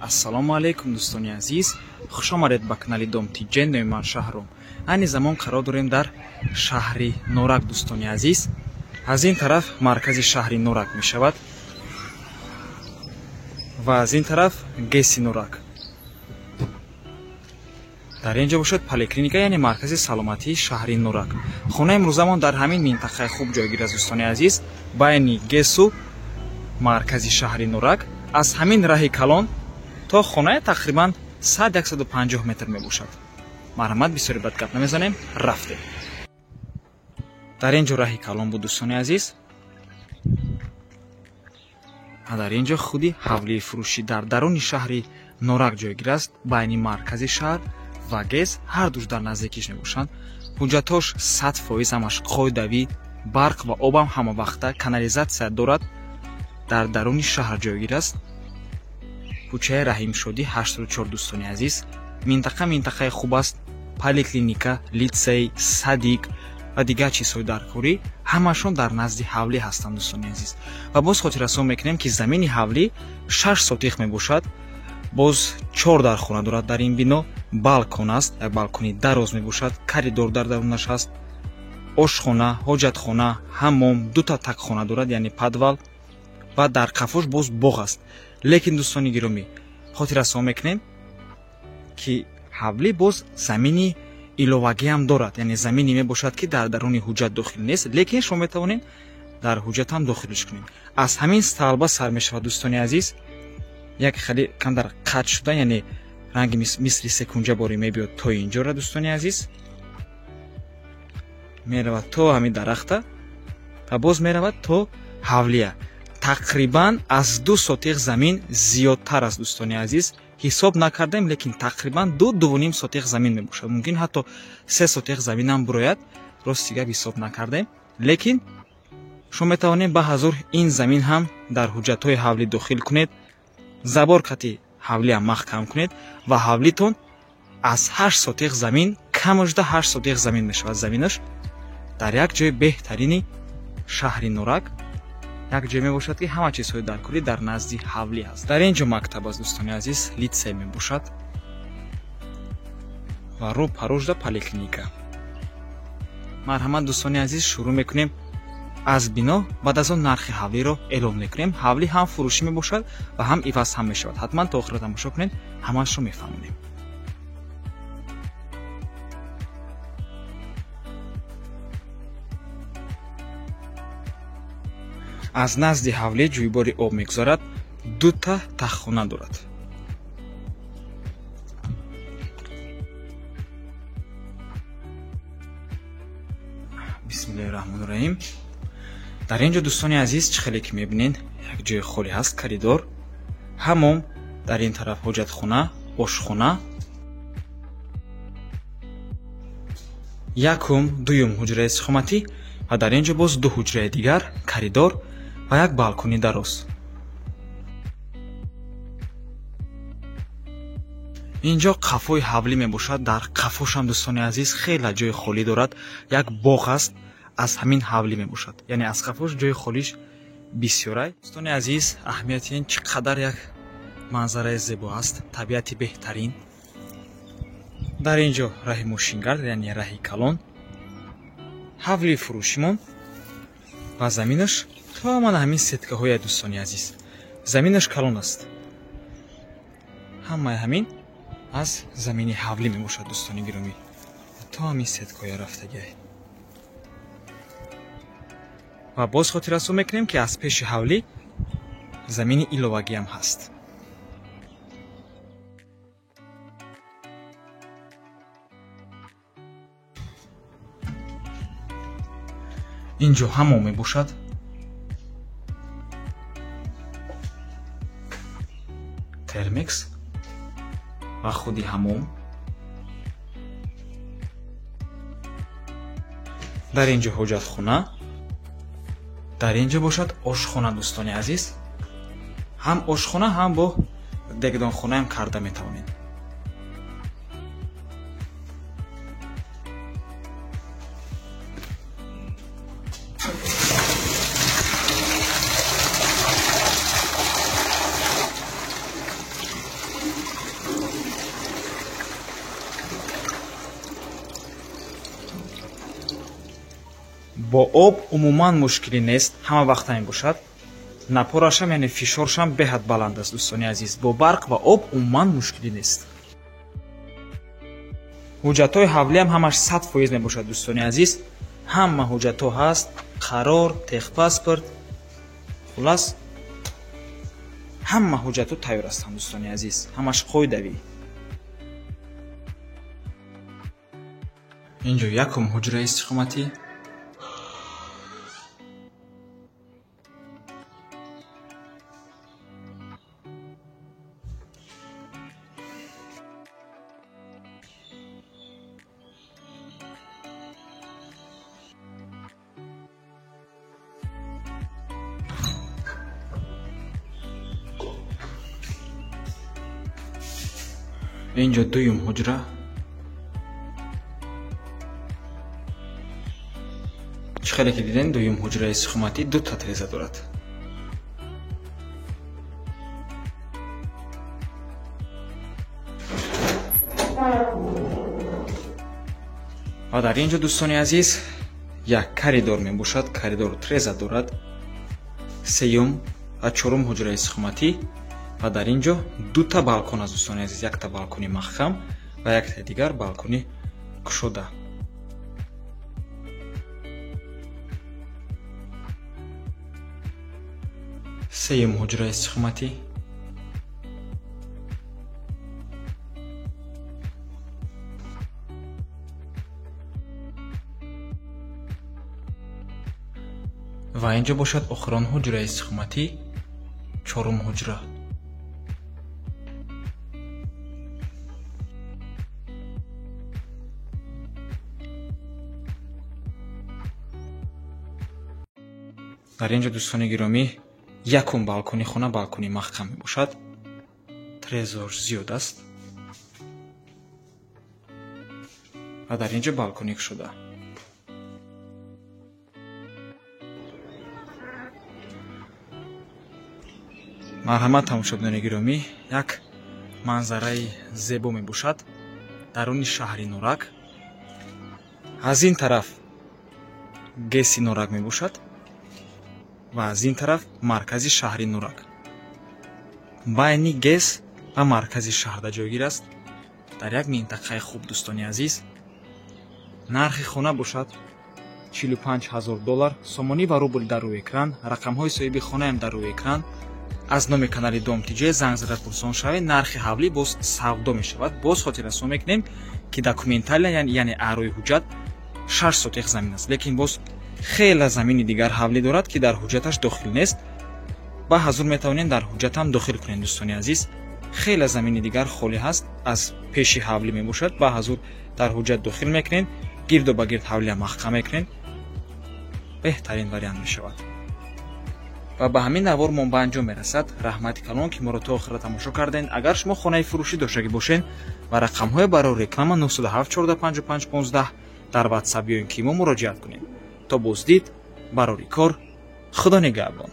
Ассалому алайкум, дӯстони азиз, хуш омадед ба канали Дом Тиҷен. Номи ман Шаҳром. Айни замон қарор дорем дар шаҳри Норак, дӯстони азиз. Аз ин тараф маркази шаҳри Норак мешавад ва аз ин тараф ГЭСи Норак. Дар ин ҷо бошад поликлиника, яъне маркази саломатии шаҳри Норак. Хонаи имрӯзамон дар ҳамин минтақаи хуб ҷойгир аст, дӯстони азиз, байни ГЭСу маркази шаҳри Норак. Аз ҳамин раҳи калон то хонае тақрибан 100-150 метр мебошад. Марҳамат, бисёри бад гап намезанем, рафтем. Дар ин ҷо раҳи калон буд, дӯстони азиз. Ва дар ин ҷо худи ҳавлии фурӯшӣ дар даруни шаҳри Норак ҷойгир аст, байни маркази шаҳр ва ГЭС, ҳар душ дар наздикиш мебошанд. Ҳуҷҷатҳош 100% ҳамаш қоидавӣ, барқ ва обам ҳамавақта, канализатсия дорад. Дар даруни шаҳр ҷойгир аст. Кӯчаи Раҳимшодӣ 84, дӯстони азиз. Минтақа минтақаи хуб аст. Поликлиника, литсей, садик ва дигар чизҳои даркорӣ ҳамашон дар назди ҳавлӣ ҳастанд, дӯстони азиз. Ва боз хотиррасон мекунем, ки замини ҳавлӣ 6 сотих мебошад. Боз 4 дархона дорад дар ин бино. Балкон аст, як балкони дароз мебошад, коридор дар дарунаш ҳаст, ошхона, ҳоҷатхона, ҳаммом, дута такхона дорад, яъне подвал, ва дар қафош боз боғ аст. Лекин, дӯстони гиромӣ, хотиррасон мекунем, ки ҳавлӣ боз замини иловагиам дорад, яъне замине мебошад, ки дар даруни ҳуҷҷат дохил нест, лекин шумо метавонед дар ҳуҷҷатам дохилш кунед. Аз ҳамин столба сар мешавад, дӯстони азиз, як хеле камтар қатъ шуда, яъне ранги мисли секунҷа борӣ мебиёд то инҷора, дӯстони азиз, меравад то ҳамин дарахта ва боз меравад то ҳавлия. Тақрибан аз 2 сотих замин зиёдтар аст, дӯстони азиз. Ҳисоб накардем, лекин тақрибан 2-2.5 сотих замин мебошад. Мумкин ҳатто 3 сотих заминам бурояд, рости гап ҳисоб накардем. Лекин шумо метавонед ба ҳазур ин замин ҳам дар ҳуҷҷатҳои ҳавлӣ дохил кунед, забор қати ҳавлиам маҳкам кунед ва ҳавлитон аз 8 сотих замин, камашда 8 сотих замин мешавад. Заминаш дар як ҷои беҳтарини шаҳри Норак, як ҷой мебошад, ки ҳама чизҳои даркорӣ дар назди ҳавлӣ ҳаст. Дар ин ҷо мактаб аст, дӯстони азиз, литсей мебошад ва рӯ парожда поликлиника. Марҳамат, дӯстони азиз, шурӯъ мекунем аз бино, баъд аз он нархи ҳавлиро эълон мекунем. Ҳавлӣ ҳам фурӯшӣ мебошад ва ҳам иваз ҳам мешавад. Ҳатман то охира тамошо кунед, ҳамаашро мефаҳмонем. Аз назди ҳавлӣ ҷӯйбори об мегузарад, дута таххона дорад. Бисмиллоҳи раҳмони раҳим. Дар ин ҷо, дӯстони азиз, чӣ хеле ки мебинед, як ҷои холӣ ҳаст, коридор, ҳаммом, дар ин тараф ҳоҷатхона, ошхона, якум, дуюм ҳуҷраи истиқоматӣ ва дар ин ҷо боз 2 ҳуҷраи дигар, коридор ва як балкони дароз. Ин ҷо қафои ҳавлӣ мебошад. Дар қафошам, дӯстони азиз, хеле ҷои холӣ дорад, як боғ аст, аз ҳамин ҳавлӣ мебошад, яъне аз қафош ҷои холиш бисёрай. Дӯстони азиз, аҳамияти ин чӣ қадар як манзараи зебо аст, табиати беҳтарин. Дар ин ҷо раҳи мошингард, яъне раҳи калон, ҳавлии фурӯшимон ва заминаш то мана ҳамин сеткаҳоя, дӯстони азиз. Заминаш калон аст. Ҳамаи ҳамин аз замини ҳавлӣ мебошад, дӯстони гиромӣ, то ҳамин сеткаҳоя рафтагиай. Ва боз хотиррасон мекунем, ки аз пеши ҳавлӣ замини иловагиам ҳаст. Ин ҷо ҳаммом мебошад. Термекс ва худи ҳаммом. Дар ин ҷо ҳоҷатхона, дар ин ҷо бошад ошхона, дӯстони азиз. Ҳам ошхона, ҳам бо дегдонхонаам карда метавонед. Бо об умуман мушкилӣ нест, ҳама вақт ҳамин бошад. Напорашам, яъне фишоршам беҳад баланд аст, дӯстони азиз. Бо барқ ва об умуман мушкилӣ нест. Ҳуҷҷатҳои ҳавлиам ҳамаш 100% мебошад, дӯстони азиз. Ҳама ҳуҷҷатҳо ҳаст, қарор, техпаспорт, хулас ҳама ҳуҷҷатҳо тайёр ҳастанд, дӯстони азиз, ҳамаш қоидавӣ. Инҷо якум ҳуҷраи истиқоматӣ. Инҷо дуюм ҳуҷра. Чӣ хеле ки дидем, дуюм ҳуҷраи истиқоматӣ дута тиреза дорад. Ва дар инҷо, дӯстони азиз, як коридор мебошад. Коридор тиреза дорад. Сеюм ва чорум ҳуҷраи истиқоматӣ. Ва дар инҷо дута балкон аст, дӯстони азиз. Якта балкони маҳкам ва якта дигар балкони кушода. Сеюм ҳуҷраи истиқоматӣ. Ва инҷо бошад охирон ҳуҷраи истиқоматӣ, чорум ҳуҷра. Дар инҷо, дӯстони гиромӣ, якум балкони хона балкони маҳкам мебошад. Трезор зиёд аст ва дар инҷо балкони кушода. Марҳамат, тамошобинони гиромӣ, як манзараи зебо мебошад даруни шаҳри Норак. Аз ин тараф ГЭСи Норак мебошад ва аз ин тараф маркази шаҳри Норак. Байни ГЭС ва маркази шаҳрда ҷойгир аст, дар як минтақаи хуб, дӯстони азиз. Нархи хона бошад $45,000, сомонӣ ва рубл дар рӯи экран, рақамҳои соҳиби хонаам дар рӯи экран. Аз номи канали Дом ТЖ занг зада пурсон шавед. Нархи ҳавлӣ боз савдо мешавад. Боз хотиррасон мекунем, ки документалия, яъне аърои ҳуҷҷат 6 сотих замин аст, лекин боз хеле замини дигар ҳавлӣ дорад, ки дар ҳуҷҷаташ дохил нест. Ба ҳазур метавонед дар ҳуҷҷатам дохил кунед, дӯстони азиз. Хеле замини дигар холӣ ҳаст, аз пеши ҳавлӣ мебошад. Ба ҳазур дар ҳуҷҷат дохил мекунед, гирду ба гирд ҳавлия маҳкам мекунед, беҳтарин вариант мешавад. Ва ба ҳамин навор мо ба анҷом мерасад. Раҳмати калон, ки моро то охира тамошо кардед. Агар шумо хонаи фурӯшӣ доштагӣ бошед ва рақамҳои барои реклама 907 14 55 15 дар WhatsApp ё ин ки мо муроҷиат кунед. То боздид, барори кор, Худо нигаҳбон.